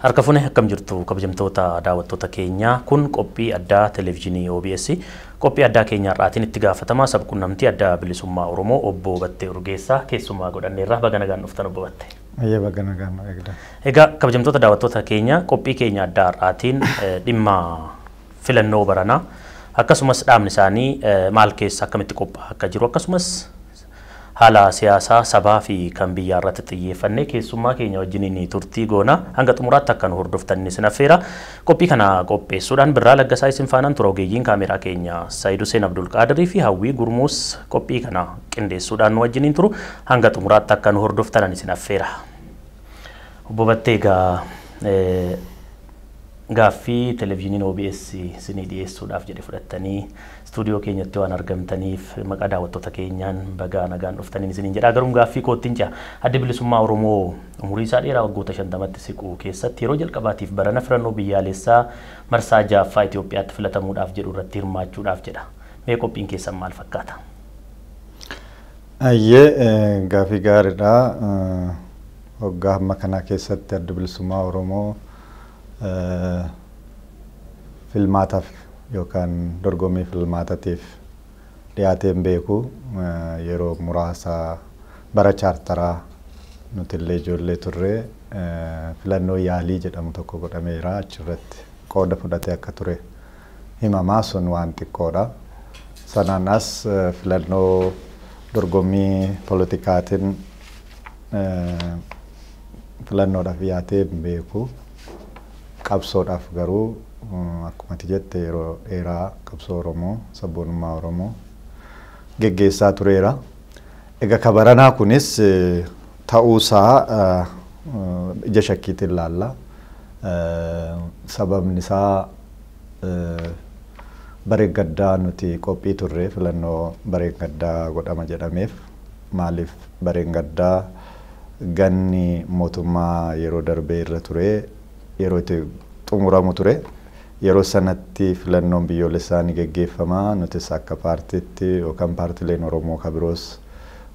Harka fuune akkam jirtu kabajamtoota daawwattoota keenyaa kun qophii addaa televezyiinii OBS qophii addaa keenya har'aatiin itti gaafatamaa sabquunnamtii adda bilisummaa Oromoo obbo Battee Urgeessaa keessumaa godhanneerra baga nagaan dhuftan obbo Battee. Ayyee baga nagaan eegda. Egaa kabajamtoota daawwattoota keenya qophii keenya addaa har'aatiin dhimma filannoo baranaa akkasumas dhaabni isaanii maal keessa akkamitti qophaa'aa akka jiru akkasumas haala siyaasaa sabaa fi kan biyyaa irratti xiyyeeffannee keessummaa keenya wajjiniin turtii goona hanga xumuraatti akka nu hordoftan isin affeera. Qophii kana qopheessuudhaan Birraa Laggasaa isin faanaan tura ogeeyyiin kaameraa keenya Saayid Hussein Abdulqaadirii fi Hawwii Gurmuus qophii kana qindeessuudhaan nu wajjiniin turu hanga xumuraatti akka nu hordoftan isin affeera. Obbo Battee egaa gaaffii televezyiiniin OBS isinii dhiyeessuudhaaf jedhe fudhattanii istuudiyoo keenyatti waan argamtaniif maqaa daawwattoota keenyaan baga nagaan dhuftaniin isiniin jedha. Garuu gaaffii koottiin ce'a. Addi bilisummaa Oromoo umurii isaa dheeraa waggoota 50tti siqu keessatti yeroo jalqabaatiif barana filannoo biyyaalessaa marsaa 6ffaa Itoophiyaatti filatamuudhaaf jedhu irratti hirmaachuudhaaf jedha. Mee qophiin keessan maal fakkaata? Ayyee gaaffii gaariidha. Waggaa hamma kanaa keessatti addi bilisummaa Oromoo filmaataaf yookaan dorgommii filmaatatiif dhiyaatee hin beeku. Yeroo muraasa bara chaartaraa nuti illee ijoollee turre filannoo yaalii jedhamu tokko godhameera. Achirratti qooda fudhatee akka ture himamaa sun waan xiqqoodha. Sanaan as filannoo dorgommii politikaatiin filannoodhaaf dhiyaatee hin beeku. Qabsoodhaaf garuu akkuma ati jette yeroo dheeraa qabsoo Oromoo sabboonummaa Oromoo geggeessaa tureera. Egaa kabaranaa kunis ta'uusaa ija shakkiitiin ilaalla. Sababni isaa baree gaddaa nuti qophii turre filannoo baree gaddaa godhama jedhameef maaliif bareen gaddaa ganni mootummaa yeroo darbee irra ture yeroo itti xumuramu ture. Yeroo sanatti filannoon biyyoolessaa ni geggeeffama. Nutis akka paartiitti yookaan paartileen Oromoo kan biroos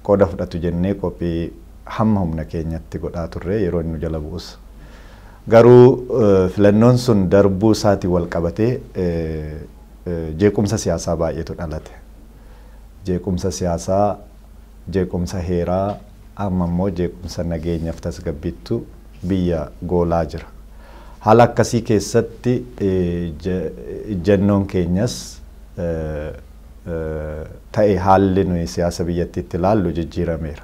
qooda fudhatu jennee qophii hamma humna keenyatti godhaa turre yeroo inni jala bu'us. Garuu filannoon sun darbuu isaatiin wal qabatee jeequmsa siyaasaa baay'eetu dhalate. Jeequmsa siyaasaa, jeequmsa heeraa, amma immoo jeequmsa nageenyaaf tasgabbiittu biyya goolaa jira. Haala akkasii keessatti ejjennoon keenyas ta'e haalli nuyi siyaasa biyyattiitti ilaallu jijjiirameera.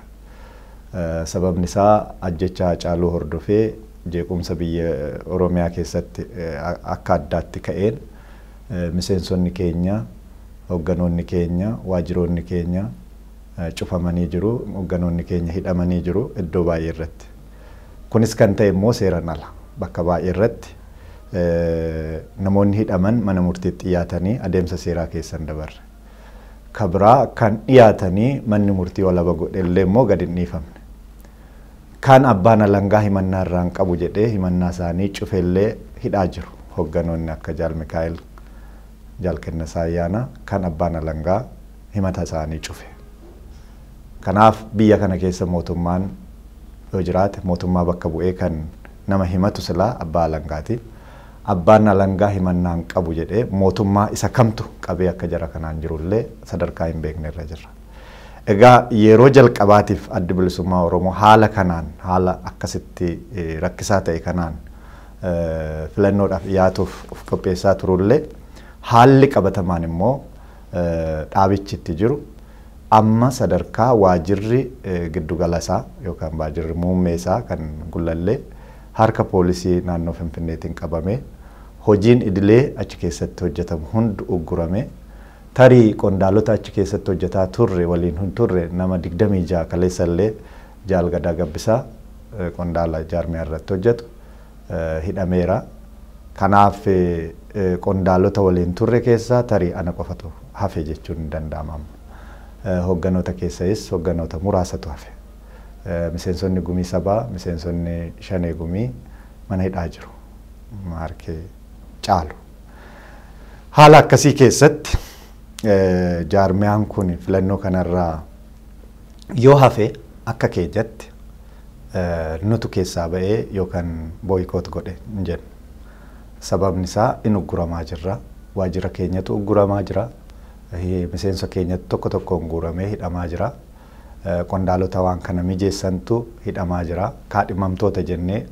Sababni isaa ajjechaa Haacaaluu hordofee jeequmsa biyya Oromiyaa keessatti akka addaatti ka'een miseensonni keenya, hoogganoonni keenya, waajjiroonni keenya cufamanii jiru, hoogganoonni keenya hidhamanii jiru iddoo baay'ee irratti. Kunis kan ta'e immoo seeraan ala. Bakka baay'ee irratti namoonni hidhaman mana murtiitti dhiyaatanii adeemsa seeraa keessan dabarre. Kabraa kan dhiyaatanii manni murtii walaba godhe illee immoo gadi hin dhiifamne. Kan abbaan alangaa himannaa irraa hin qabu jedhee himannaa isaanii cufellee hidhaa jiru. Hoogganoonni akka Jaal Mikaa'el, Jaal Kennasaa Ayyaanaa kan abbaan alangaa himata isaanii cufe. Kanaaf biyya kana keessa mootummaan yoo jiraate mootummaa bakka bu'ee kan nama himatu silaa abbaa alangaati. Abbaan alangaa himannaa hin qabu jedhee mootummaa isa kamtu qabee akka jara kanaan jirullee sadarkaa hin beekne irra jirra. Egaa yeroo jalqabaatiif addi bilisummaa Oromoo haala kanaan haala akkasitti rakkisaa ta'e kanaan filannoodhaaf dhiyaatuuf of qopheessaa turullee haalli qabatamaan immoo dhaabichi itti jiru amma sadarkaa waajjirri giddugala isaa yookaan waajjirri muummee isaa kan Gullallee harka poolisii naannoo Finfinneetiin qabame hojiin idilee achi keessatti hojjetamu hundi uggurame tarii qondaalota achi keessatti hojjetaa turre waliin hin turre nama 26 kaleessallee Jaal Gadaa Gabbisaa qondaala jaarmiyaa irratti hojjetu hidhameera. Kanaaf qondaalota waliin turre keessaa tarii ana qofatu hafe jechuun hin danda'ama. Hoogganoota keessayis hoogganoota muraasatu hafe. Miseensonni gumii sabaa, miseensonni shanee gumii mana hidhaa jiru. Harki caalu. Haala akkasii keessatti jaarmiyaan kun filannoo kanarraa yoo hafe akka keenyatti Nutu keessaa ba'ee yookaan boycott godhe hin jennu. Sababni isaa in ugguramaa jirra. Waajjira keenyatu ugguramaa jira. Miseensa keenyatu tokko tokkoon guuramee hidhamaa jira. Qondaalota waan kana mijeessantu hidhamaa jira. Kaadhimamtoota jennee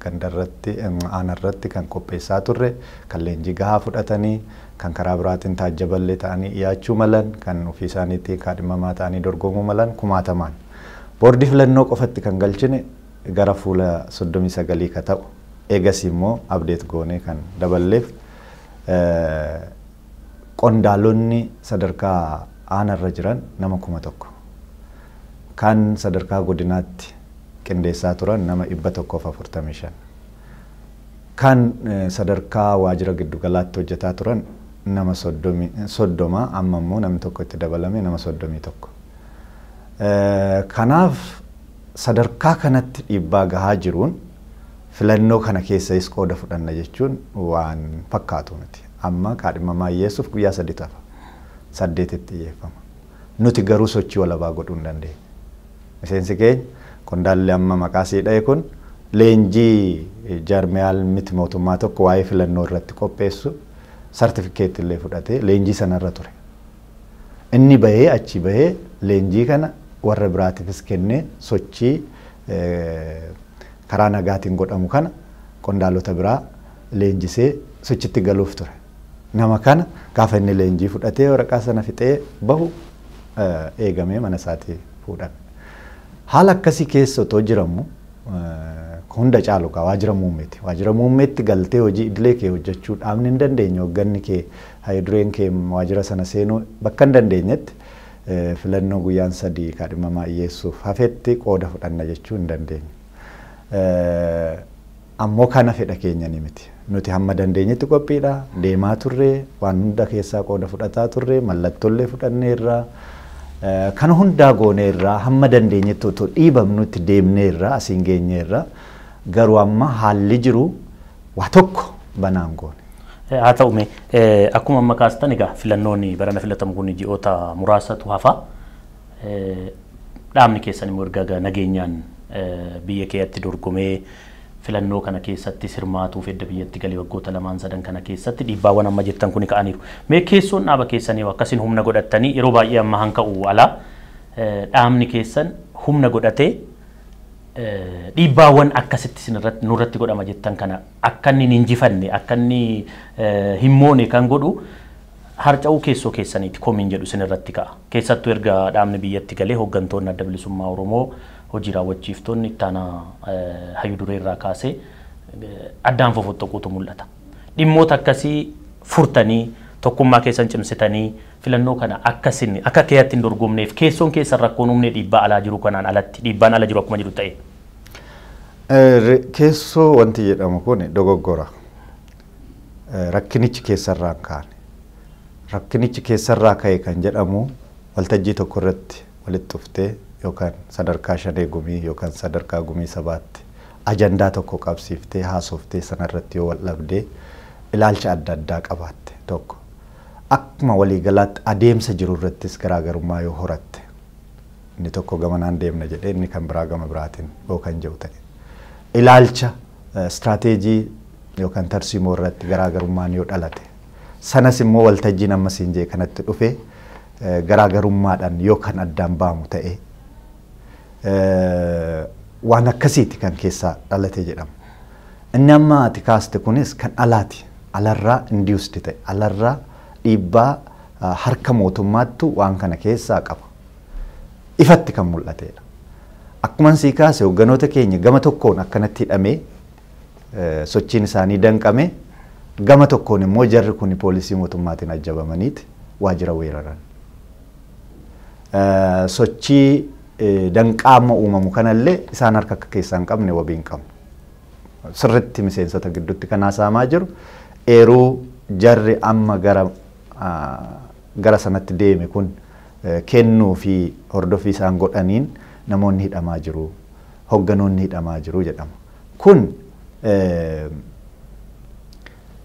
gandarratti, aanarratti kan qopheessaa turre, kan leenjii gahaa fudhatanii, kan karaa biraatiin taajjaballee ta'anii dhiyaachuu malan, kan ofii isaaniitti kaadhimamaa ta'anii dorgomuu malan kumaatamaan. Boordii filannoo qofatti kan galchine gara fuula 39 ka ta'u, eegas immoo update goonee kan daballeef, qondaalonni sadarkaa aanarra jiran nama 1000. Kan sadarkaa godinaatti qindeessaa turan nama 145. Kan sadarkaa waajjira giddugalaatti hojjetaa turan nama 30, amma immoo namni tokko itti dabalame nama 31. Kanaaf sadarkaa kanatti dhiibbaa gahaa jiruun filannoo kana keessas qooda fudhanna jechuun waan fakkaatu miti. Amma kaadhimamaa dhiyeessuuf guyyaa 3 hafa. 8tti dhiyeeffama. Nuti garuu sochii walabaa godhuu hin dandeenye. Miseensi keenya qondaalli amma maqaa sii dha'e kun leenjii jaarmiyaal miti mootummaa tokko waa'ee filannoo irratti qopheessu sartifikeetti illee fudhatee leenjii sanarra ture. Inni bahee achi bahee leenjii kana warra biraatiifis kennee sochii karaa nagaatiin godhamu kana qondaalota biraa leenjisee sochitti galuuf ture. Nama kana gaafa inni leenjii fudhatee waraqaa sana fixee bahu eegamee mana isaatii fuudhame. Haala akkasii keessa otoo jiramu hunda caalu gaa waajjira muummeeti. Waajjira muummeetti galtee hojii idilee kee hojjechuu dhaabni hin dandeenye, hoogganni kee hayyudureen kee waajjira sana seenuu bakka hin dandeenyetti filannoo guyyaan 3 kaadhimamaa dhiyeessuuf hafetti qooda fudhanna jechuu hin dandeenye. Ammoo kana fedha keenya ni miti. Nuti hamma dandeenyetti qophiidha. Deemaa turre, waan hunda keessaa qooda fudhataa turre, mallattoolee fudhanneerra. Kan hundaa gooneerra, hamma dandeenyetti otoo dhiibamnutti deemneerra, asiin geenyeerra. Garuu amma haalli jiru waa tokko banaan goone. Haa ta'u mee, akkuma amma kaastan egaa filannoon barana filatamu kun ji'oota muraasatu hafa. Dhaabni keessan immoo erga nageenyaan biyya keessatti dorgomee filannoo kana keessatti hirmaatuuf edda biyyatti galee waggoota 2-3 kana keessatti dhiibbaawwan amma jettan kun ka'aniiru. Mee keessoon dhaaba keessanii akkasiin humna godhattanii yeroo baay'ee amma hanka'u alaa dhaabni keessan humna godhatee dhiibbaawwan akkasitti isinirratti nurratti godhama jettan kana akka inni hin injifanne, akka inni hin moone kan godhu harca'uu keessoo keessaniiti komiin jedhu isinirratti ka'a. Keessattuu erga dhaabni biyyatti galee hooggantoonni Adda Bilisummaa Oromoo hojii raawwachiiftoonni ittaanaa hayyuu duree irraa kaasee addaan fofottoquutu mul'ata. Dhimmoota akkasii furtanii tokkummaa keessan cimsitanii filannoo kana akkasin akka keeyatti hin dorgomneef keessoon keessan rakkoon humnee dhiibbaa alaa jiru kanaan alatti dhiibbaan ala jiru akkuma jiru ta'e. Keessoo wanti jedhamu kun dogoggora. Rakkinichi keessarraa hin kaane. Rakkinichi keessarraa ka'e kan jedhamu waltajjii tokko irratti walitti dhuftee yookaan sadarkaa shanee gumii yookaan sadarkaa gumii sabaatti ajandaa tokko qabsiiftee haasoftee sanarratti yoo wal dhabdee ilaalcha adda addaa qabaatte tokko. Akkuma waliigalaatti adeemsa jiru irrattis garaagarummaa yoo horatte inni tokko gamanaan deemna jedhee inni kan biraa gama biraatiin yoo kan jiru ta'e. Ilaalcha istiraateejii yookaan tarsiimoo irratti garaagarummaan yoo dhalate sanas immoo waltajjiin amma siin jee kanatti dhufe garaagarummaadhaan yoo kan addaan baamu ta'e waan akkasiiti kan keessaa dhalate jedhama. Inni amma ati kaaste kunis kan alaati. Alarraa induced ta'e, alarraa dhiibbaa harka mootummaattu waan kana keessaa qaba. Ifatti kan mul'atedha. Akkuma sii kaase hoogganoota keenya gama tokkoon akkanatti hidhamee sochiin isaanii danqame, gama tokkoon immoo jarri kun poolisii mootummaatiin ajjabamaniiti waajjira weeraran. Sochii danqaa amma uumamu kanallee isaan harka akka keessaa hin qabne wabii hin qabnu. Sirriitti miseensota gidduutti kan haasa'amaa jiru eeruu jarri amma gara sanatti deeme kun kennuu fi hordoffii isaan godhaniin namoonni hidhamaa jiru, hoogganoonni hidhamaa jiru jedhama. Kun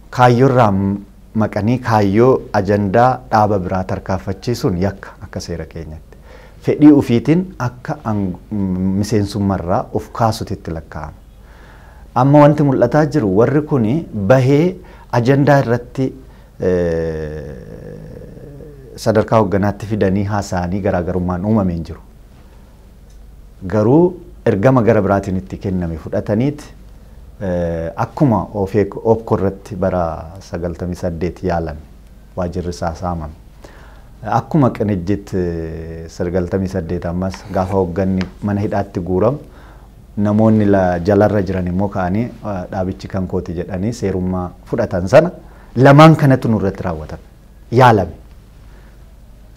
kaayyoorraa maqanii kaayyoo ajandaa dhaaba biraa tarkaanfachiisuun yakka akka seera keenyatti. Fedhii ofiitiin akka miseensummaarraa of kaasutti lakkaa'ama. Amma wanti mul'ataa jiru warri kun bahee ajandaa irratti sadarkaa hogganaatti fidanii haasa'anii garaagarummaan uumamee hin jiru. Garuu ergama gara biraatiin itti kenname fudhataniiti akkuma OPCO irratti bara 98 yaalame waajjirri isaa saamame. Akkuma Qinijjit 98 ammas gaafa hogganni mana hidhaatti guuramu namoonni jalarra jiran immoo ka'anii dhaabichi kan kooti jedhanii seerummaa fudhatan sana lamaan kanatu nurratti raawwatame yaalame.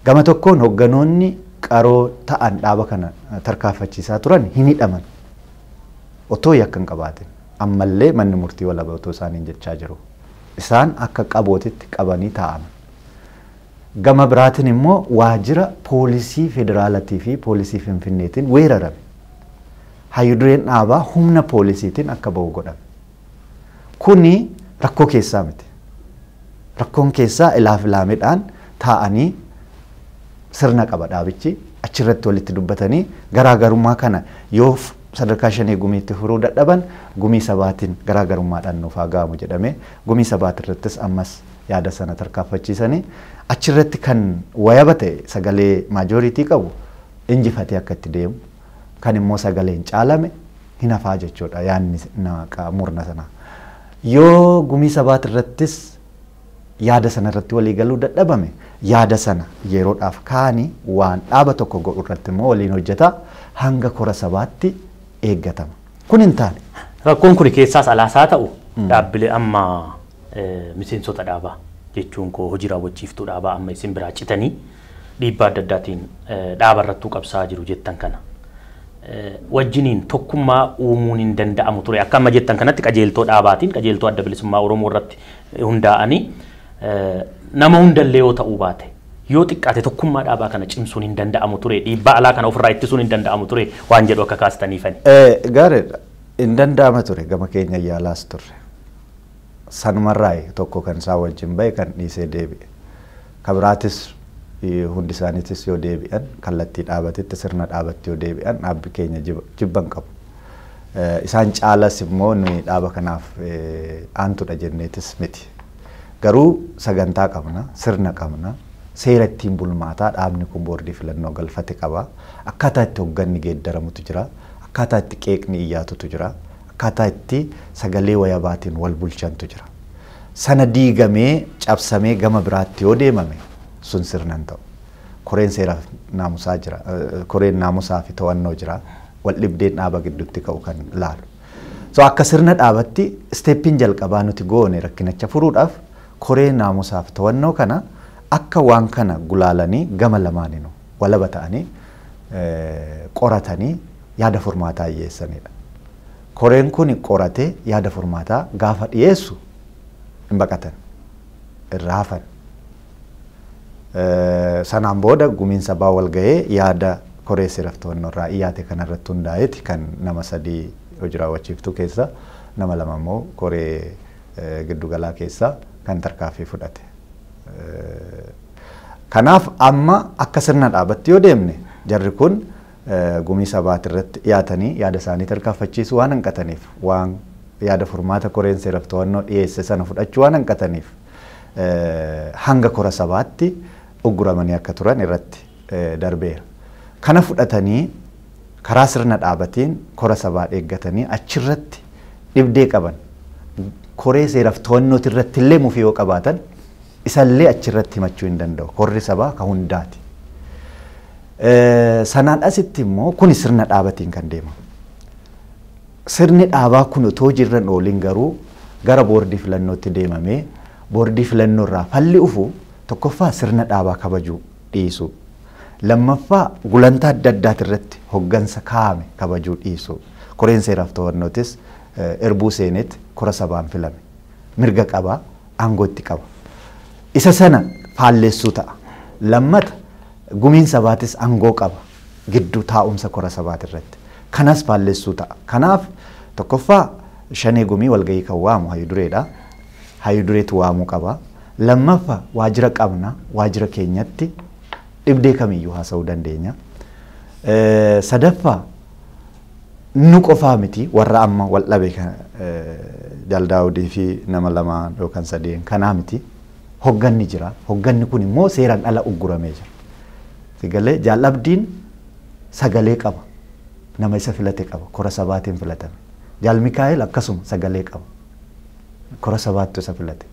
Gama tokkoon hogganoonni qaroo ta'an dhaaba kana tarkaanfachiisaa turan hin hidhaman otoo yakka hin qabaatin ammallee manni murtii walaba otoo isaaniin jechaa jiru. Isaan akka qabootitti qabanii taa'aman. Gama biraatiin immoo waajjira poolisii federaalatii fi poolisii Finfinneetiin weerarame. Hayyudureen dhaabaa humna poolisiitiin akka ba'u godhame. Kuni rakkoo keessaa miti. Rakkoon keessaa ilaaf ilaameedhaan taa'anii sirna qaba dhaabichi achirratti walitti dubbatanii garaagarummaa kana yoo sadarkaa shanee gumiitti furuu dadhaban gumii sabaatiin garaagarummaadhaan nuuf haa ga'amu jedhamee gumii sabaatirrattis ammas yaada sana tarkaanfachiisanii achirratti kan wayaba ta'e sagalee maajooriitii qabu injifatee akka itti deemu kan immoo sagaleen caalame hin hafaa jechuudha yaadni murna sanaa. Yoo gumii sabaatirrattis yaada sana irratti walii galuu dadhabame yaada sana yeroodhaaf kaanii waan dhaaba tokko godhu irratti immoo waliin hojjetaa hanga kora sabaatti eeggatama. Kun hin taane. Rakkoon kun keessaas alaasaa ta'u dhaabbilee amma miseensota dhaabaa jechuun koo hojii raawwachiiftuu dhaabaa amma isin biraa citanii dhiibbaa adda addaatiin dhaaba irrattuu qabsaa jiru jettan kana. Wajjiniin tokkummaa uumuun hin danda'amu ture. Akka amma jettan kanatti qajeeltoo dhaabaatiin qajeeltoo adda bilisummaa Oromoo irratti hundaa'anii nama hundallee yoo ta'uu baate yoo xiqqaate tokkummaa dhaabaa kana cimsuun hin danda'amu ture dhiibbaa alaa kana ofirraa ittisuun hin danda'amu ture waan jedhu akka kaastaniifani. Gaariidha. Hin danda'ama ture gama keenya yaalaas turre. Sanumarraa tokko kan isaa wajjin bahe kan dhiisee deebi'e. Kabiraatis hundi isaaniitis yoo deebi'an kallattii dhaabatetti sirna dhaabatti yoo deebi'an dhaabbi keenya jibban qabu. Isaan caalas immoo nuyi dhaaba kanaaf aantuudha jenneetis miti. Garuu sagantaa qabna, sirna qabna, seera ittiin bulmaataa dhaabni kun boordii filannoo galfate qaba. Akkaataa itti hogganni geeddaramutu jira. Akkaataa itti qeeqni iyyaatutu jira. Akkaataa itti sagalee wayabaatiin wal bulchantu jira. Sana diigamee cabsamee gama biraatti yoo deemame sun sirna hin ta'u. Koreen seeraaf naamusaa jira. Koreen naamusaa fi to'annoo jira. Wal dhibdeen dhaaba gidduutti ka'u kan laalu. So akka sirna dhaabatti isteeppiin jalqabaa nuti goone rakkinicha furuudhaaf koree naamusaaf to'annoo kana akka waan kana gulaalanii gama lamaaninu walaba ta'anii qoratanii yaada furmaataa dhiyeessanidha. Koreen kun qoratee yaada furmaataa gaafa dhiyeessu hin baqatan, irraa hafan. Sanaan booda gumiin sabaa wal ga'ee yaada koree seeraaf to'annoo irraa dhiyaate kanarratti hundaa'eeti kan nama sadii hojii raawwachiiftuu keessa nama lama immoo koree giddugalaa keessa kan tarkaanfii fudhate. Kanaaf amma akka sirna dhaabatti yoo deemne jarri kun gumii sabaati irratti dhiyaatanii yaada isaanii tarkaanfachiisuu waan hanqataniif waan yaada furmaata koreen seeraaf to'annoo dhiyeesse sana fudhachuu waan hanqataniif hanga kora sabaatti ugguramanii akka turan irratti darbeera. Kana fudhatanii karaa sirna dhaabatiin kora sabaa eeggatanii achirratti dhibdee qaban koree seeraaf to'annooti irratti illee mufii yoo qabaatan isallee achirratti himachuu hin danda'u. Korri sabaa ka hundaati. Sanaan asitti immoo kuni sirna dhaabatiin kan deemamu. Sirni dhaabaa kun otoo jirran ooliin garuu gara boordii filannootti deemamee boordii filannoo irraa falli dhufu tokkoffaa sirna dhaabaa kabajuu dhiisuu. Lammaffaa gulantaa adda addaati irratti hoggansa kaa'ame kabajuu dhiisuu. Koreen seeraaf to'annootis erbuu seenetti kora sabaan filame. Mirga qabaa, aangootti qaba. Isa sana faalleessuu ta'a. Lammata gumiin sabaatis aangoo qaba gidduu taa'umsa kora sabaati irratti. Kanas faalleessuu ta'a. Kanaaf tokkoffaa shanee gumii walgahii kan waamu hayyu dureedha. Hayyu dureetu waamuu qaba. Lammaffaa waajjira qabna, waajjira keenyatti dhibdee kamiyyuu haasa'uu dandeenya. Sadaffaa nu qofaa miti warra amma wal dhabe Jaal Daawudii fi nama lama yookaan sadeen kanaa miti. Hogganni jira. Hogganni kun immoo seeraan ala ugguramee jira. Sagalee Jaal Abdiin sagalee qaba. Nama isa filate qaba. Kora sabaatiin filatame. Jaal Mikaa'el akkasuma sagalee qaba. Kora sabaattu isa filate.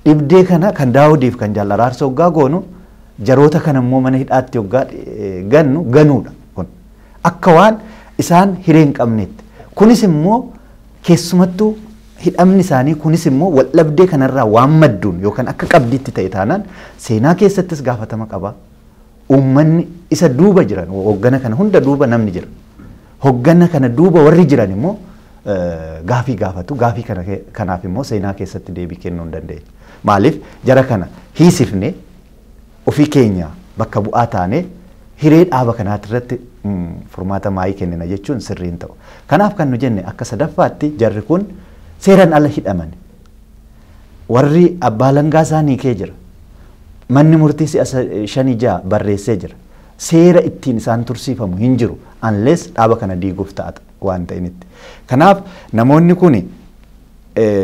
Dhibdee kana kan Daawudiif kan Jaal Araarsoo hoggaa goonu jaroota kana immoo mana hidhaatti hoggaa gannu ganuudha kun. Akka waan isaan hiree hin qabneetti. Kunis immoo keessumattuu hidhamni isaanii kunis immoo waldhabdee kanarraa waan madduun yookaan akka qabdiitti ta'e taanaan seenaa keessattis gaafatama qaba. Uummanni isa duuba jiran hoggana kana hunda duuba namni jira. Hoggana kana duuba warri jiran immoo gaafii gaafatu. Gaafii kanaaf immoo seenaa keessatti deebii kennuu hin dandeenye. Maaliif jara kana hiisifne ofii keenya bakka bu'aa taane hiree dhaaba kanaati irratti furmaata maayii kennina jechuun sirrii hin ta'u. Kanaaf kan nu jenne akka sadaffaatti jarri kun seeraan ala hidhaman. Warri abbaa langaa isaanii kee jira. Manni murtii si'a 5-6 barreessee jira. Seera ittiin isaan tursiifamu hin jiru. Unless dhaaba kana diiguuf ta'a waan ta'initti. Kanaaf namoonni kun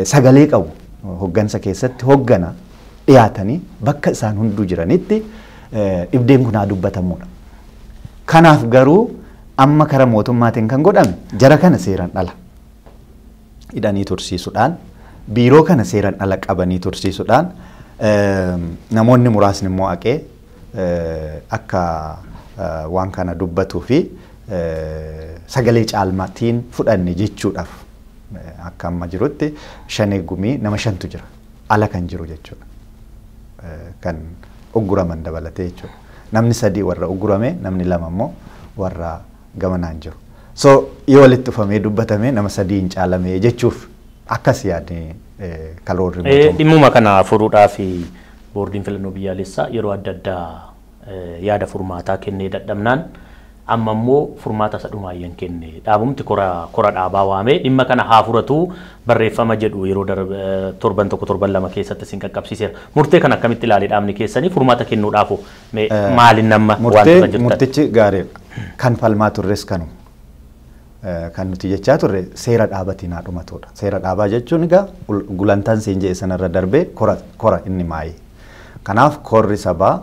sagalee qabu. Hoggansa keessatti hoggana dhiyaatanii bakka isaan hunduu jiranitti dhibdeen kun haa dubbatamuudha. Kanaaf garuu amma kara mootummaatiin kan godhame jara kana seeraan ala hidhanii tursiisuudhaan biiroo kana seeraan ala qabanii tursiisuudhaan namoonni muraasni immoo haqee akka waan kana dubbatuu fi sagalee caalmaatiin fudhanne jechuudhaaf akka amma jirutti shanee gumii nama 5tu jira ala kan jiru jechuudha. Kan ugguraman dabalatee jechuudha. Namni 3 warra uggurame namni 2 immoo warra gamanaan jiru. So yoo walitti dhufamee dubbatame nama 3 hin caalame jechuuf akkas yaadne karoorri mootummaa. Dhimmuma kana furuudhaaf boordiin filannoo biyyaalessaa yeroo adda addaa yaada furmaataa kennee dadhabnaan amma immoo furmaata isa dhumaayyaan kenne dhaabumti kora dhaabaa waamee dhimma kana haa furatu barreeffama jedhu yeroo torban 1 torban 2 keessatti isin qaqqabsiiseera. Murtee kana akkamitti ilaalee dhaabni keessanii furmaata kennuudhaaf maaliin nama waan jirtan? Murtichi gaariidha. Kan falmaa turres kanuma. Kan nuti jechaa turre seera dhaabatiin haa dhumatudha. Seera dhaabaa jechuun egaa gulantaan siin jedhe sanarra darbee kora inni maayii. Kanaaf korri sabaa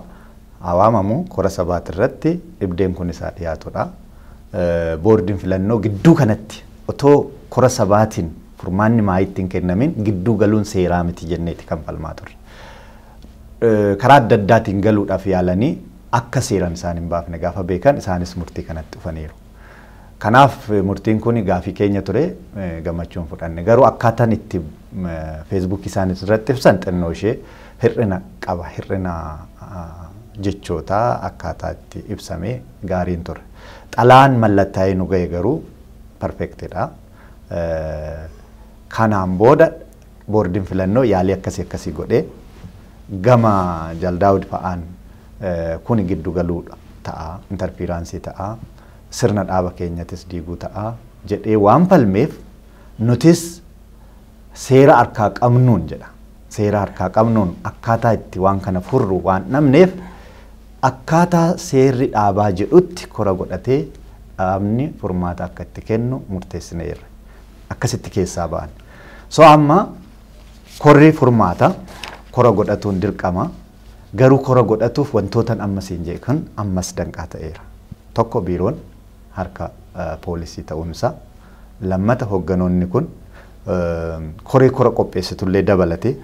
hawaamamu kora sabaati irratti dhibdeen kun isaa dhiyaatudha. Boordiin filannoo gidduu kanatti otoo kora sabaatiin furmaanni maayii ittiin kennamin gidduu galuun seeraa miti jenneeti kan falmaa turre. Karaa adda addaatiin galuudhaaf yaalanii akka seeraan isaan hin baafne gaafa beekan isaanis murtii kanatti dhufaniiru. Kanaaf murtiin kun gaafii keenya ture gammachuun fudhanne. Garuu akkaataan itti feesbuukii isaanii irratti ibsan xinnoo ishee hir'ina qaba. Hir'ina jechoota akkaataa itti ibsame gaariin ture. Xalaan mallattaa'ee nu ga'e garuu perfektidha. Kanaan booda boordiin filannoo yaalii akkasii akkasii godhee gama Jaal Daawud fa'aan kun giddu galuudha ta'a, intarfiiraansii ta'a, sirna dhaaba keenyatis diiguu ta'a jedhee waan falmeef nutis seera harkaa qabnuun jedha. Seera harkaa qabnuun akkaataa itti waan kana furru waan dhabneef akkaataa seerri dhaabaa jedhutti kora godhatee dhaabni furmaata akka itti kennu murteessineerra. Akkasitti keessaa ba'an. So amma korri furmaata kora godhatuun dirqama. Garuu kora godhatuuf wantootan ammas hin jedhe kun ammas danqaa ta'eera. Tokko biiroon harka poolisii ta'uunsaa, lammata hogganoonni kun koree kora qopheessitullee dabalatee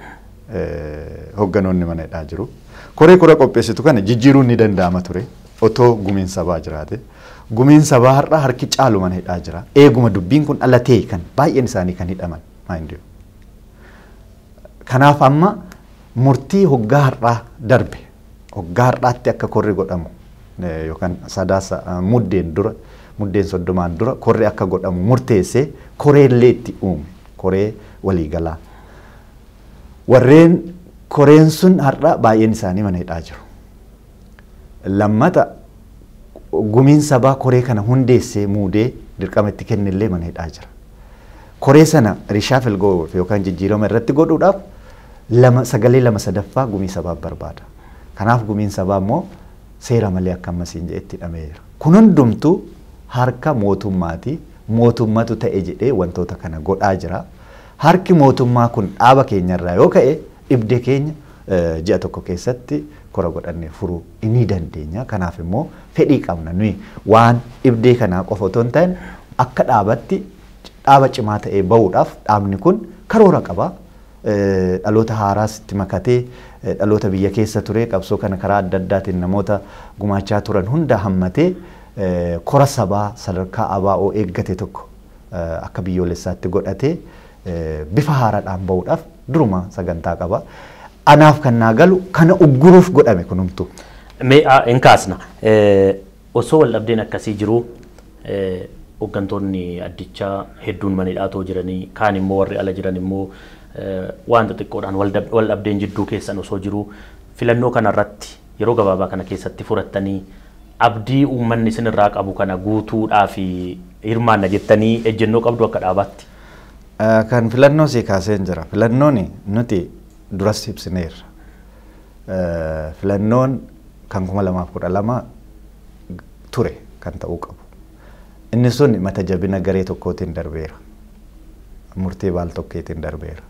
hogganoonni mana hidhaa jiru. Koree kora qopheessitu kana jijjiiruun ni danda'ama ture otoo gumiin sabaa jiraate. Gumiin sabaa har'a harki caalu mana hidhaa jira. Eeguma dubbiin kun dhalatee kan baay'een isaanii kan hidhaman. Kanaaf amma murtii hoggaa har'aa darbe hoggaa har'aatti akka korri godhamu yookaan sadaasa muddeen dura muddeen 30 dura korri akka godhamu murteessee koreellee itti uume koree waliigalaa. Warreen koreen sun har'a baay'een isaanii mana hidhaa jiru. Lammata gumiin sabaa koree kana hundeessee muudee dirqama itti kennellee mana hidhaa jira. Koree sana rishaafil gochuuf yookaan jijjiirama irratti godhuudhaaf sagalee 2/3 gumii sabaa barbaada. Kanaaf gumiin sabaa immoo Seera malee akka ammasiin jedhetti hidhamee jira. Kun hundumtuu harka mootummaati. Mootummatu ta'e jedhee wantoota kana godhaa jira. Harki mootummaa kun dhaaba keenyarraa yoo ka'e dhibdee keenya ji'a tokko keessatti kora godhannee furuu ni dandeenya. Kanaaf immoo fedhii qabna nuyi waan dhibdee kanaa qofa otoo hin ta'in akka dhaabatti dhaaba cimaa ta'ee bahuudhaaf dhaabni kun karoora qaba. Dhaloota haaraas itti makatee dhaloota biyya keessa ture qabsoo kana karaa adda addaatiin namoota gumaachaa turan hunda hammatee kora sabaa sadarkaa ABO eeggate tokko akka biyyoolessaatti godhatee bifa haaraadhaan bahuudhaaf duruma sagantaa qaba. Anaaf kan naa galu kana ugguruuf godhame kunumtu. Mee hin kaasna. Osoo wal dhabdeen akkasii jiru hooggantoonni addichaa hedduun manidhaatoo jiranii kaan immoo warri ala jiran immoo waan xixiqqoodhaan wal dhabdeen jidduu keessan osoo jiru filannoo kanarratti yeroo gabaabaa kana keessatti furattanii abdii uummanni isinirraa qabu kana guutuudhaa fi hirmaanna jettanii ejjennoo qabdu akka dhaabaatti. Kan filannoo sii kaaseen jira. Filannoon nuti duras ibsineerra. Filannoon kan 2012 ture kan ta'uu qabu. Inni sun mata jabina garee tokkootiin darbeera. Murtee baal tokkeetiin darbeera.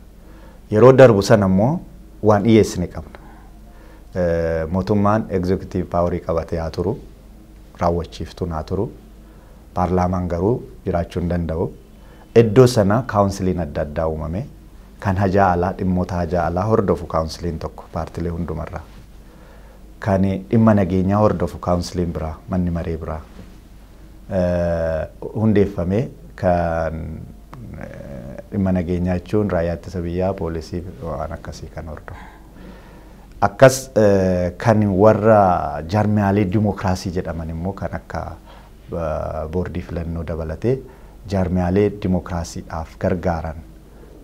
Yeroo darbu sana immoo waan dhiyeessine qabna. Mootummaan executive powerii qabatee haa turu, raawwachiiftuun haa turu, paarlaamaan garuu jiraachuu hin danda'u. Iddoo sana kaawunsiliin adda addaa uumame kan hajaa alaa dhimmoota hajaa alaa hordofu kaawunsiliin tokko paartilee hundumarraa. Kan dhimma nageenyaa hordofu kaawunsiliin biraa manni maree biraa hundeeffame kan dhimma nageenyaa jechuun raayyaa ittisa biyyaa poolisii waan akkasii kan hordofu. Akkas kan warra jaarmiyaalee dimookiraasii jedhaman immoo kan akka boordii filannoo dabalatee jaarmiyaalee dimookiraasiidhaaf gargaaran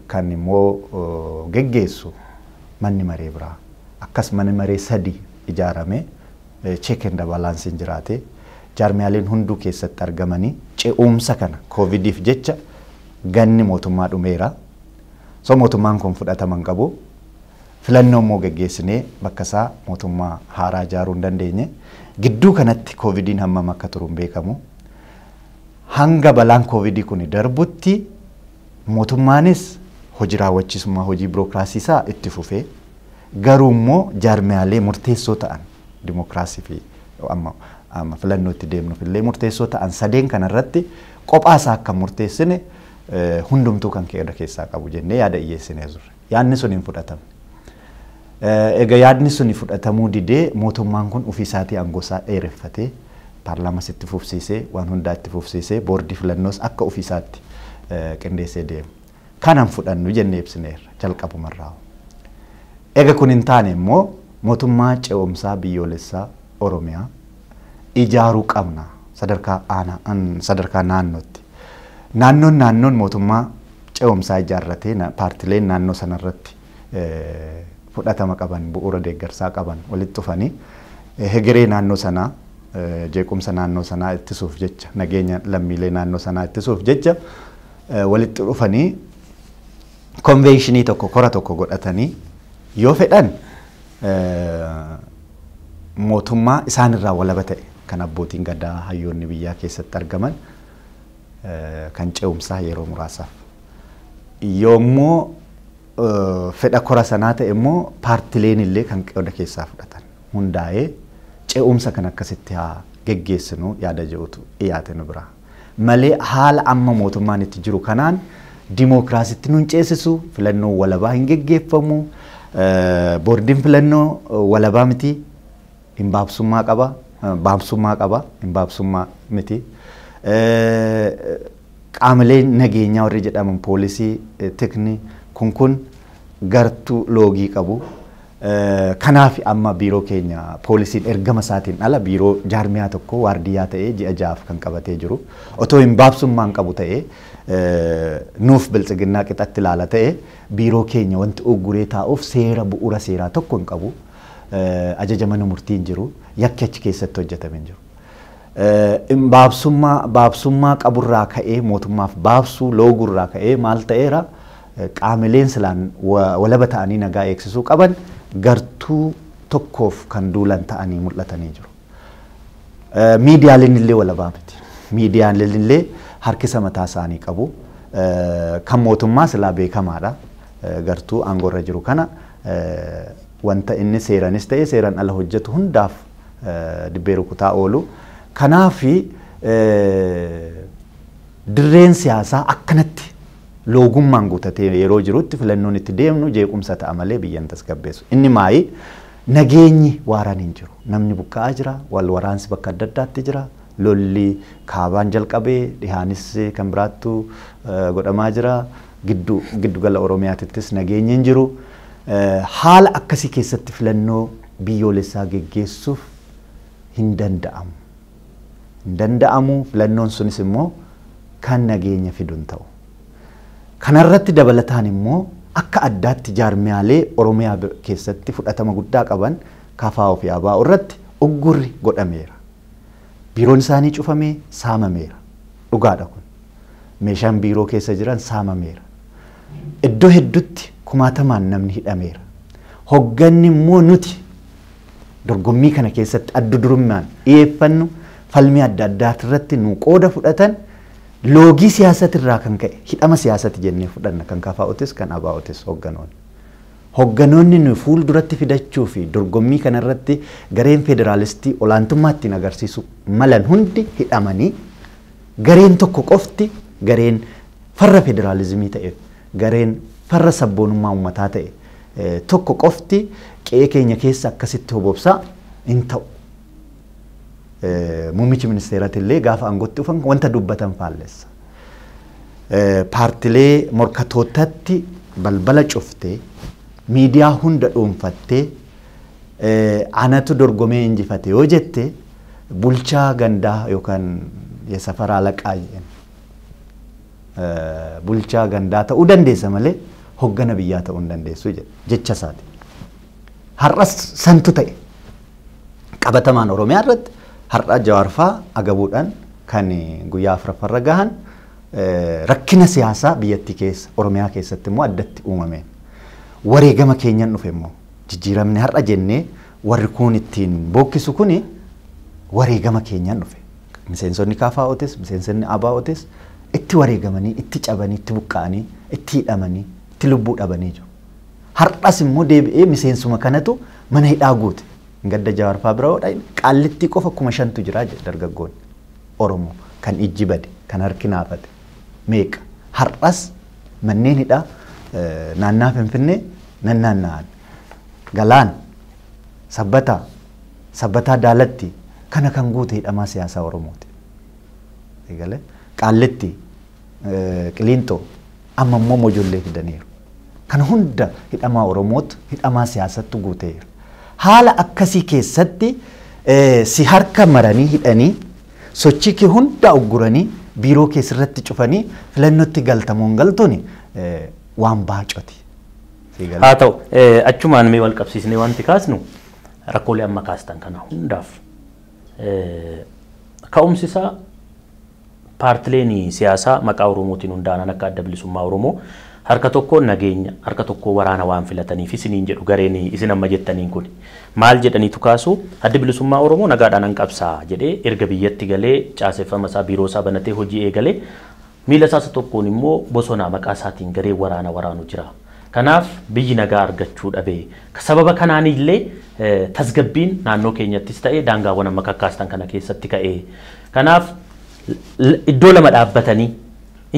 kan immoo geggeessu manni maree biraa. Akkas manni maree sadi ijaarame check and balance jiraate jaarmiyaaleen hunduu keessatti argamanii ce'umsa kana koovidiif jecha ganni mootummaa dhumeera. So mootummaan kun fudhatama hin qabu. Filannoo immoo geggeessinee bakka isaa mootummaa haaraa ijaaruu hin dandeenye. Gidduu kanatti koovidiin hammam akka turu hin beekamu. Hanga balaan koovidii kun darbutti mootummaanis hojii raawwachiisummaa hojii birookiraasii isaa itti fufee garuu immoo jaarmiyaalee murteessoo ta'an dimookiraasii fi amma filannoo itti deemnuuf illee murteessoo ta'an sadeen kanarratti kophaa isaa akka murteessine hundumtuu kan qooda keessaa qabu jennee yaada dhiyeessinee turre. Yaadni sun hin fudhatamne. Egaa yaadni sun fudhatamuu didee mootummaan kun ofii isaatii aangoo isaa dheereffatee paarlaamas itti fufsiisee waan hundaa itti fufsiisee boordii filannoos akka ofii isaatti qindeessee deema. Kanan fudhannu jennee ibsineerra jalqabumarraa. Egaa kun hin taane immoo mootummaa ce'umsaa biyyoolessaa Oromiyaa ijaaruu qabna sadarkaa aanaa sadarkaa naannootti. Naannoon mootummaa ce'umsaa ijaarratee paartileen naannoo sanarratti fudhatama qaban bu'uura deeggarsaa qaban walitti dhufanii hegeree naannoo sanaa jeequmsa naannoo sanaa ittisuuf jecha nageenya lammiilee naannoo sanaa ittisuuf jecha walitti dhufanii konveenshinii tokko kora tokko godhatanii yoo fedhan mootummaa isaanirraa walaba ta'e kan abbootiin gadaa hayyoonni biyyaa keessatti argaman kan ce'umsaa yeroo muraasaaf. Yoommoo fedha kora sanaa ta'e immoo paartileen illee kan qooda keessaa fudhatan hundaa'ee ce'umsa kan akkasitti haa geggeessinu yaada jedhutu dhiyaate nu bira. Malee haala amma mootummaan itti jiru kanaan dimookiraasitti nun ceesisu filannoo walabaa hin geggeeffamu boordiin filannoo walabaa miti hin baabsummaa qaba baabsummaa qaba hin baabsummaa miti. Qaamoleen nageenyaa warri jedhaman poolisii tikni kun gartuu loogii qabu. Kanaaf amma biiroo keenya poolisiin ergama isaatiin ala biiroo jaarmiyaa tokko waardiyyaa ta'ee ji'a ja'aaf kan qabatee jiru. Otoo hin baabsummaan qabu ta'ee nuuf biltsiginnaa qixatti ilaala ta'ee biiroo keenya wanti ugguree taa'uuf seera bu'uura seeraa tokko hin qabu. Ajaja mana murtii hin jiru. Yakki achi keessatti hojjetame hin jiru. Baabsummaa qaburraa ka'ee mootummaaf baabsuu loogurraa ka'ee maal ta'eera qaamoleen silaan walaba ta'anii nagaa eegsisuu qaban gartuu tokkoof kan duulan ta'anii mul'atanii jiru. Miidiyaaleen illee walabaa miti. Miidiyaaleen illee harkisa mataa isaanii qabu. Kan mootummaa silaa beekamaadha. Gartuu aangoorra jiru kana wanta inni seeranis ta'e seeraan ala hojjetu hundaaf dibbee rukutaa oolu. Kanaafi dirreen siyaasaa akkanatti loogummaan guutatee yeroo jirutti filannoon itti deemnu jeequmsa ta'a malee biyyan tasgabbeessu. Inni maayi nageenyi waaraan hin jiru. Namni buqqa'aa jira, wal waraansi bakka adda addaatti jira. Lolli kaabaan jalqabee dhihaanis kan biraattu godhamaa jira. Giddugala Oromiyaatittis nageenyi hin jiru. Haala akkasii keessatti filannoo biyyoolessaa geggeessuuf hin danda'amu. Hin danda'amu, filannoon sunis immoo kan nageenya fidu hin ta'u. Kanarratti dabalataan immoo akka addaatti jaarmiyaalee Oromiyaa keessatti fudhatama guddaa qaban KFO fi ABO irratti uggurri godhameera. Biiroon isaanii cufamee saamameera. Dhugaadha kun. Meeshaan biiroo keessa jiran saamameera. Iddoo hedduutti kumaatamaan namni hidhameera. Hogganni immoo nuti dorgommii kana keessatti adda durummaan dhiyeeffannu falmii adda addaati nu qooda fudhatan loogii siyaasatirraa kan ka'e hidhama siyaasati jennee fudhanna kan KFOtis kan ABOtis hogganoonni. Hogganoonni nu fuulduratti fidachuu fi dorgommii kanarratti gareen federaalistii olaantummaa ittiin agarsiisu malan hundi hidhamanii gareen tokko qofti gareen farra federaalizimii ta'e gareen farra sabboonummaa uummataa ta'e tokko qofti qe'ee keenya keessa akkasitti hobobsaa hin ta'u. Muummichi ministeeraati illee gaafa aangootti dhufan wanta dubbatan faallessa. Paartilee morkatootatti balbala cuftee miidiyaa hunda dhuunfattee anatu dorgomee injifate yoo jette bulchaa gandaa yookaan safara alaqaa jedhan bulchaa gandaa ta'uu dandeessa malee hoggana biyyaa ta'uu hin dandeessu jecha isaati. Har'as santu ta'e qabatamaan Oromiyaa irratti har'a Jawaarfaa agabuudhaan kan guyyaa afuraffarra gahan rakkina siyaasaa biyyattii keessa Oromiyaa keessatti immoo addatti uumameen. Wareegama keenyaan dhufe immoo jijjiiramni har'a jennee warri kun ittiin bookkisu kuni wareegama keenyaan dhufe. Miseensonni KFOtis miseensonni ABOtis itti wareegamanii itti cabanii itti buqqa'anii itti hidhamanii itti lubbuu dhabanii jiru. Har'as immoo deebi'ee miseensuma kanatu mana hidhaa guute. Gadda Jawaarfaa bira hodha Qaallittii qofa 5,000 jira jedhe dargaggoonni Oromoo kan ijji bade kan harki naafate meeqa. Har'as manneen hidhaa naannaa Finfinnee nannaanna'an Galaan Sabbataa Sabbataa Daalatti kana kan guute hidhamaa siyaasaa Oromooti. Egalee Qaallitti Qiliintoo amma immoo Mojollee fidaniiru. Kana hunda hidhamaa Oromootu hidhamaa siyaasattu guuteera. Haala akkasii keessatti si harka maranii hidhanii sochii kee hunda ugguranii biiroo keessatti cufanii filannootti galtamuun galtuun waan baacoti. Haa ta'u achumaan mee wal qabsiisnee wanti kaasnu rakkoolee amma kaastan kana hundaaf ka'umsi isaa paartileen siyaasaa maqaa Oromootiin hundaa'an akka Adda Bilisummaa Oromoo harka tokko nageenya harka tokko waraana waan filataniif isiniin jedhu gareen isin amma jettaniin kun maal jedhaniitu kaasu Adda Bilisummaa Oromoo nagaadhaan an qabsaa jedhee erga biyyatti galee caaseffama isaa biiroo isaa banatee hojii eegalee miila isaa tokkoon immoo bosonaa maqaa isaatiin garee waraana waraanu jira. Kanaaf biyyi nagaa argachuu dhabee sababa kanaan illee tasgabbiin naannoo keenyattis ta'ee daangaawwan amma kakkaastan kana keessatti ka'ee kanaaf iddoo lama dhaabbatanii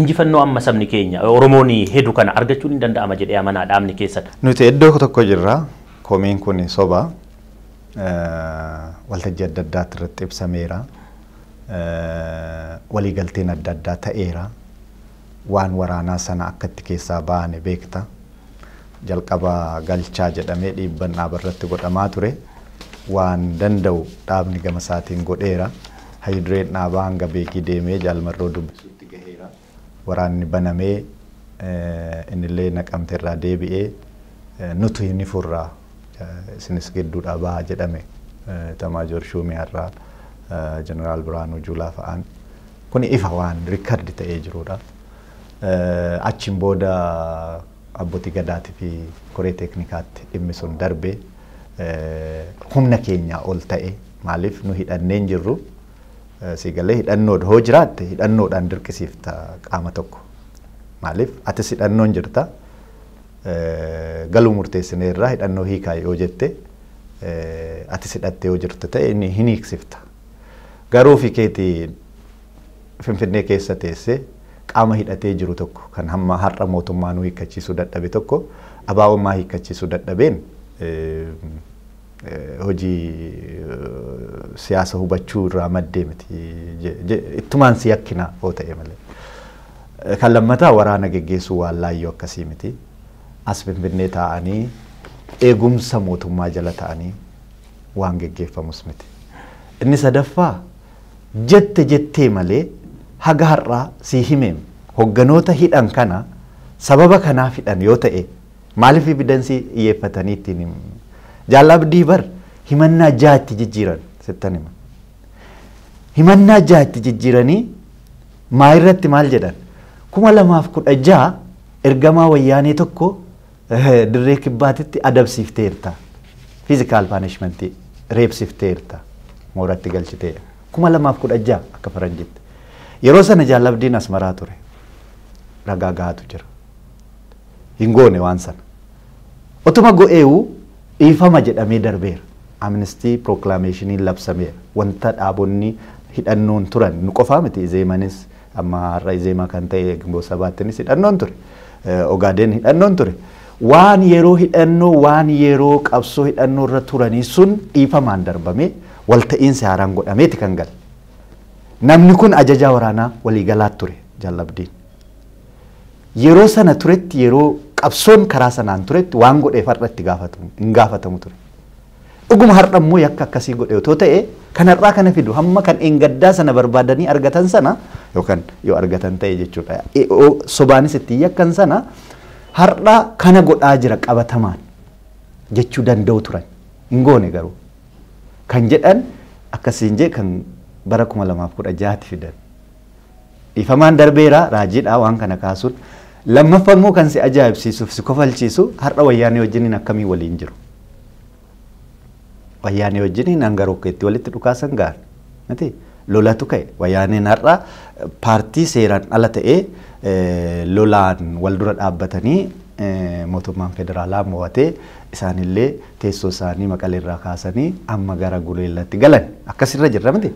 injifannoo amma sabni keenya Oromoon hedduu kana argachuun hin danda'ama jedhee amanaa dhaabni keessatti. Nuti iddoo tokko jirra. Komiin kun soba waltajjii adda addaatti irratti ibsameera. Waliigalteen adda addaa ta'eera. Waan waraanaa sana akkatti keessaa baane beekta. Jalqaba galchaa jedhamee dhiibban dhaaba irratti godhamaa ture. Waan danda'u dhaabni gama isaatiin godheera. Hayyudureen dhaabaa hanga beekii deemee jaalmarroo dubbisuutti gaheera. Waraanni banamee innillee Naqamte irraa deebi'ee nutu inni furraa isinis gidduudhaa bahaa jedhame Tamaajoor Shuumii irraa Jeneraal Biraanuu Juulaa fa'aan. Kun ifa waan riikardi ta'ee jirudha. Achiin booda abbootii gadaatii fi koree teeknikaatti dhimmi sun darbee humna keenyaa ol ta'e maaliif nu hidhannee hin jirru. Si galee hidhannoo hoo jiraatte hidhannoodhaan dirqisiifta qaama tokko. Maaliif atis hidhannoon jirta galuu murteessineerraa hidhannoo hiikaa yoo jette atis hidhattee yoo jirta ta'e inni hin hiiksifta. Garuu ofii keetii Finfinnee keessa teessee qaama hidhatee jiru tokko kan hamma har'a mootummaa nu hiikkachiisuu dadhabe tokko abaa'ummaa hiikkachiisuu dadhabeen hojii siyaasa hubachuu irraa maddee miti ittumaan si yakkina yoo ta'e malee. Kan lammataa waraana geggeessuu waan laayyoo akkasii miti. As Finfinnee taa'anii eegumsa mootummaa jala ta'anii waan geggeeffamus miti. Inni sadaffaa jette jettee malee haga har'aa si himeem hogganoota hidhan kana sababa kanaaf hidhan yoo ta'e maaliif evidensii xiyyeeffatanii ittiin himu? Jaal Abdii bar himannaa jaatti jijjiiran sittan hima. Himannaa jaatti jijjiiranii maa irratti maal jedhan? 2016 ergamaa wayyaanee tokko dirree kibbaatitti adabsiifteerta. Physical punishment reebsifteerta. Mooratti galchitee. 2016 akka faranjitti. Yeroo sana Jaal Abdiin Asmaraa ture. Ragaa gahaatu jira. Hin goone waan sana. Otuma go'eewu dhiifama jedhamee darbeera. Amnesty proclamationiin labsameera. Wanta dhaabonni hidhannoon turan nu qofaa miti Izeemanis amma har'a Izeemaa kan ta'e Gimboo Sabaattinis hidhannoon ture. Ogaadeen hidhannoon ture. Waan yeroo hidhannoo waan yeroo qabsoo hidhannoo irra turanii sun dhiifamaan darbamee walta'iinsi haaraan godhameeti kan gale. Namni kun ajajaa waraanaa waliigalaa ture Jaal Abdiin. Yeroo sana turetti yeroo qabsoon karaa sanaan turetti waan godheef har'a itti gaafatamu hin gaafatamu ture. Dhuguma har'a immoo yakka akkasii godhe otoo ta'e kan har'aa kana fidu hamma kan eengaddaa sana barbaadanii argatan sana yookaan yoo argatan ta'e jechuudha. Sobaanis itti yakkan sana har'a kana godhaa jira qabatamaan jechuu danda'u turan. Hin goone garuu. Kan jedhan akkasiin jee kan bara 2016 fidan. Dhiifamaan darbeera raajiidha waan kana kaasuun. Lammaffaa immoo kan si ajaa'ibsiisuuf si kofalchiisu har'a wayyaanee wajjiniin akkamii waliin jiru. Wayyaanee wajjiniin hanga rokkeetti walitti dhukaasan gahan. Miti lolatu ka'e wayyaaneen har'a paartii seeraan ala ta'ee lolaan wal dura dhaabbatanii mootummaan federaalaa mo'atee isaanillee teessoo isaanii Maqaleerraa kaasanii amma gara Guleellatti galan akkasirra jirra miti.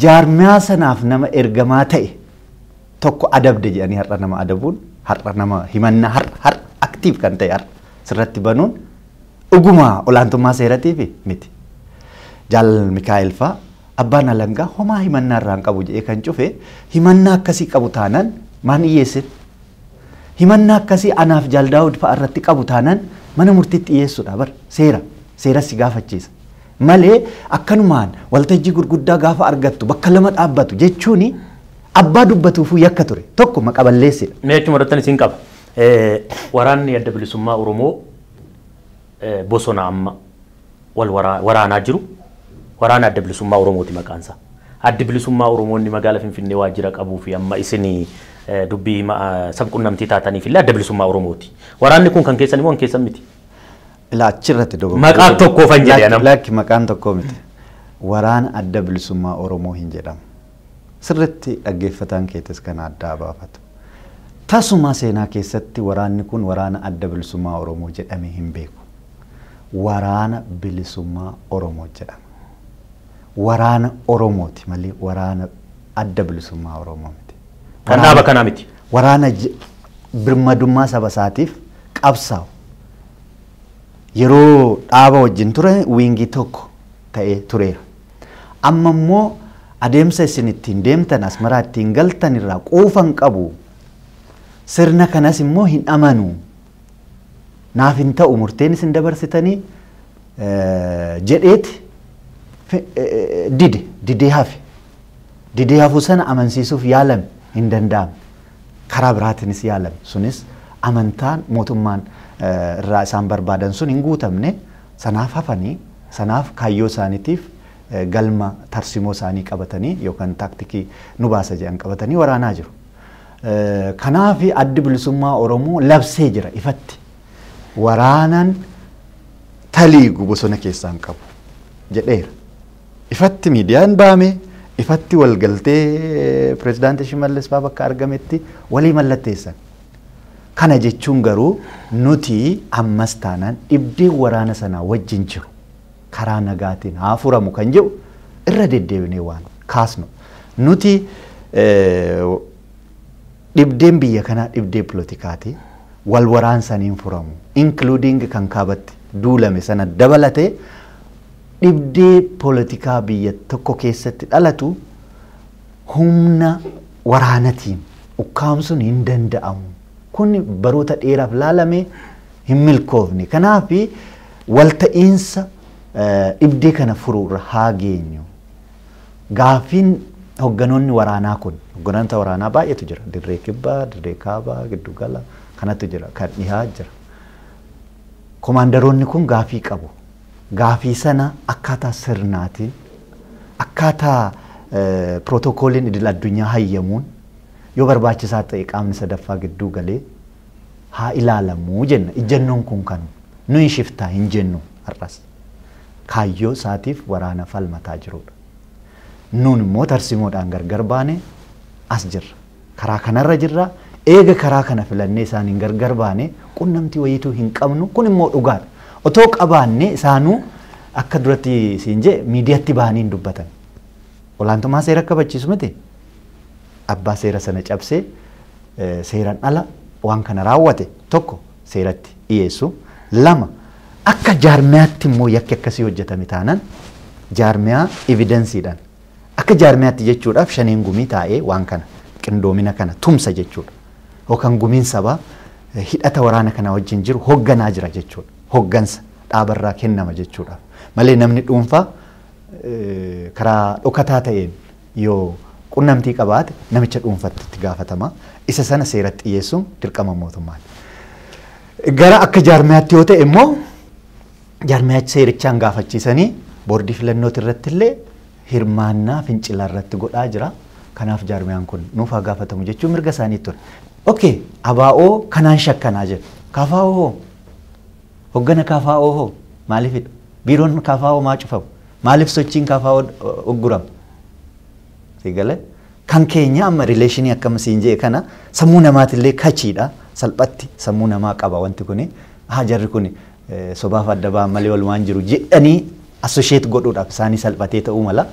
Jaarmiyaa sanaaf nama ergamaa ta'e tokko adabde jedhanii har'a nama adabuun har'a nama himannaa har'a aktiif kan ta'e har'a sirratti banuun dhuguma olaantummaa seeratiif miti. Jaal Mikaa'el fa'aa abbaan alangaa homaa himannaa irraa hin qabu jedhee kan cufe himannaa akkasii qabu taanaan maan dhiyyeessin? Himannaa akkasii anaaf Jaal Daawud fa'aa irratti qabu taanaan mana murtiitti dhiyyeessuudha bar seera seeras si gaafachiisa. Malee akkanumaan waltajjii gurguddaa gaafa argattu bakka lama dhaabbatu jechuun abbaa dubbatuufuu yakka ture tokko maqaballeessidha. Mee achuma irrattan isin qaba. Waraanni adda bilisummaa Oromoo bosona amma wal waraanaa jiru waraana adda bilisummaa Oromooti maqaan isaa. Addi bilisummaa Oromoonni magaalaa Finfinnee waajjira qabuu fi amma isin dubbii sabquunnamtii taataniif illee adda bilisummaa Oromooti. Waraanni kun kan keessan immoo kan keessan miti. Ilaa achirratti dogoggora. Maqaan tokkoofan jedhe anam. Lakki maqaan tokkoo miti. Waraana adda bilisummaa Oromoo hin jedhamu. Sirriitti dhaggeeffataan keetis kana addaa baafatu. Tasuma seenaa keessatti waraanni kun waraana adda bilisummaa Oromoo jedhamee hin beeku. Waraana bilisummaa Oromoo jedhama. Waraana Oromooti malee waraana adda bilisummaa Oromoo miti. Kan dhaaba kanaa miti. Waraana birmadummaa saba isaatiif qabsaa'u. Yeroo dhaaba wajjin ture wiingii tokko ta'ee tureera. Amma immoo adeemsa isin ittiin deemtan Asmaraa ittiin galtan irraa quufan qabu. Sirna kanas immoo hin amanu. Naaf hin ta'u murteen isin dabarsitanii jedheeti didee hafe. Didee hafuu sana amansiisuuf yaalame hin danda'amne. Karaa biraatiinis yaalame. Sunis amantaan mootummaan irraa isaan barbaadan sun hin guutamne sanaaf hafanii sanaaf kaayyoo isaaniitiif galma tarsimoo isaanii qabatanii yookaan taaktikii nu baasa jedhan qabatanii waraanaa jiru. Kanaaf addi bilisummaa Oromoo labsee jira ifatti. Waraanaan taliigu bosona keessaa hin qabu jedheera. Ifatti miidiyaan baame Ifatti wal galtee pirezidaantii Shimallis fa'aa bakka argametti walii mallatteessan. Kana jechuun garuu nuti ammas taanaan dhibdee waraana sanaa wajjin jiru karaa nagaatiin haa furamu kan jedhu irra deddeebinee waan kaasnu. Nuti dhibdeen biyya kanaa dhibdee poolitikaati. Wal waraansaniin furamu. Including kan kaabatti duulame sana dabalatee dhibdee poolitikaa biyya tokko keessatti dhalatu humna waraanatiin ukkaamsuun hin danda'amu. Kun baroota dheeraaf laalame hin milkoofne. Kanaaf walta'iinsa dhibdee kana furuurra haa geenyu. Gaaffiin hogganoonni waraanaa kun hogganoota waraanaa baay'eetu jira. Dirree kibbaa, dirree kaabaa, giddugala kanatu jira, kan dhihaa jira. Komaandaroonni kun gaaffii qabu. Gaaffii sana akkaataa sirnaatiin, akkaataa pirootokooliin idil addunyaa hayyamuun yoo barbaachisaa ta'e qaamni sadaffaa gidduu galee haa ilaalamuu jenna. Ijjannoon kun kan nuyi shiftaa hin jennu har'as. Kaayyoo isaatiif waraana falmataa jirudha. Nuun immoo tarsimoodhaan gargar baane as jirra. Karaa kanarra jirra. Eega karaa kana filannee isaaniin gargar baane qunnamtii wayiituu hin qabnu. Kun immoo dhugaadha. Otoo qabaanne isaanuu akka duratti siin jee miidiyaatti bahanii hin dubbatan. Olaantummaa seera kabachiisu miti. Abbaa seera sana cabsee seeraan ala waan kana raawwate tokko seeratti dhiyeessu. Lama akka jaarmiyaatti immoo yakki akkasii hojjetame taanaan jaarmiyaa evidensiidhaan akka jaarmiyaatti jechuudhaaf shaneen gumii taa'ee waan kana qindoomina kana tumsa jechuudha. Yookaan gumiin sabaa hidhata waraana kana wajjin jiru hogganaa jira jechuudha. Hoggansa dhaabarraa kennama jechuudha. Malee namni dhuunfaa karaa dhokataa ta'een yoo qunnamtii qabaate namicha dhuunfatti itti gaafatama. Isa sana seeratti dhiyeessuun dirqama mootummaati. Gara akka jaarmiyaatti yoo ta'e immoo jaarmiyaa seerichaan gaafachiisanii boordii filannooti irratti illee hirmaannaa fincilaa irratti godhaa jira. Kanaaf jaarmiyaan kun nuuf haa gaafatamu jechuun mirga isaanii ture. Okay, ABO kanaan shakkanaa jedhu. KFO hoo? Hoggana KFO hoo? Maaliifidha? Biiroon KFO maa cufamu? Maaliif sochiin KFO uggurama? Sigale kan keenya amma rileeshinii akkam siin jee kana sammuu namaatillee kachiidha. Salphatti sammuu namaa qaba wanti kuni. Haa jarri kuni sobaaf adda ba'an malee walumaan jiru jedhanii assosheet godhuudhaaf isaanii salphatee ta'uu mala.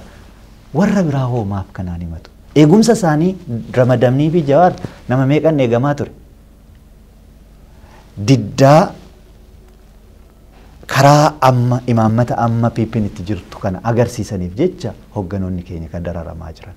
Warra biraa hoo maaf kanaan himatu? Eegumsa isaanii ramadamnii fi Jawaar nama meeqan eegamaa ture? Diddaa karaa amma imaammata amma PP'n itti jirtu kana agarsiisaniif jecha hogganoonni keenya kan dararamaa jiran.